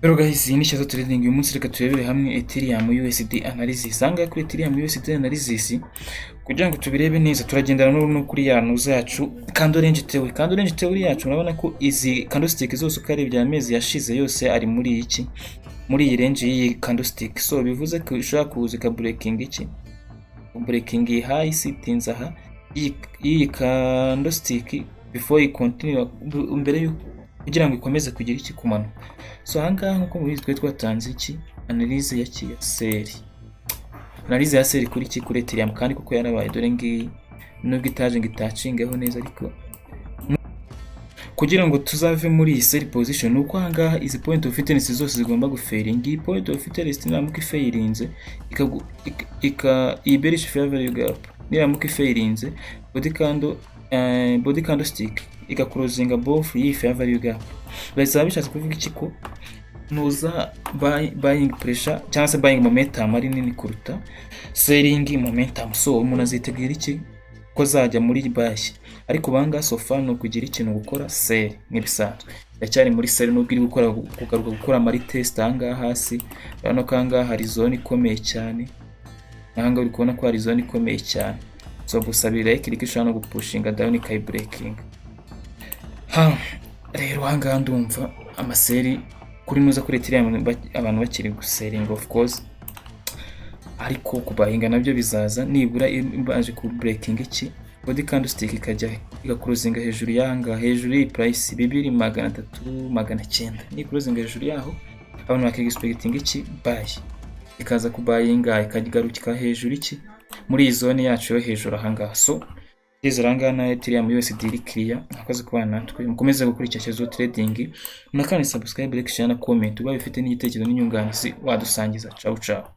Rero guys, iyi ni Shyazo Trading. Uyu munsi reka turebere hamwe Ethereum USD analysis. Ahangaha kuri Ethereum USD analysis, kugira ngo tubirebe neza, turagendana no kuri ya nuza yacu, candle range theory. Candle range theory yacu, murabona ko izi candlestick zose uko arebye amezi yashize yose ari muri iki, muri iyi range y'iyi candlestick. So bivuze ko ushobora kuza ika breaking iki, breaking iyi high sitinze aha y'iyi candlestick before you continue, mbere yuko kugira ngo ikomeze kugira iki, kumanuka. So ahangaha, nk'uko mubizi, twari twatanze iki, analyse ya ki, ya sell, analyse ya sell kuri iki, kuri Ethereum, kandi kuko yarabaye. Dore ngiyi, nubwo itaje ngo itacingeho neza, ariko kugira ngo tuzave muri iyi sell position ni uko ahangaha izi point of interest zose zigomba gufailinga. Iyi point of interest niramuka ifailinze, ika iyi bearish fair value gap niramuka ifailinze, body candle, body candlestick igaclosinga above iyi fair value gap, bizaba bishatse kuvuga iki? Ko nuza buying pressure cyangwa se buying momentum ari nini kuruta selling momentum. So umuntu azitegura iki? Ko zajya muri buy. Ariko banga so far ni ukugira ikintu, gukora sell nk'ibisanzwe. Iracyari muri sell nubwo iri gukora kugaruka gukora ama retest ahangaha hasi. Urabona ko ahangaha hari zone ikomeye cyane, ahangaha uri kubona ko hari zone ikomeye cyane. So gusa biri ko ishobora no gupushinga down ikayibreakinga. Ha rero ahangaha ndumva amasell kuri nuza kuri Ethereum, abantu bakiri gusellinga of course, ariko kubuyinga nabyo bizaza nibura baje ku breaking iki, body candlestick ikajya igaclosinga hejuru y'ahangaha, hejuru y'iyi price 2300 900. Ni closinga hejuru yaho, abantu bakexpecting iki? Buy. Ikaza kubuyinga, ikagarukika hejuru iki, muri iyi zone yacu yo hejuru ahangaha. So ndizera ahangaha na Ethereum USD iri clear. Mwakoze kubana natwe, mukomeze gukurikira Shyazo Trading, munakandi subscribe, like, share na comment. Ubaye ufite n'igitekerezo n'inyunganizi wadusangiza. Ciao ciao.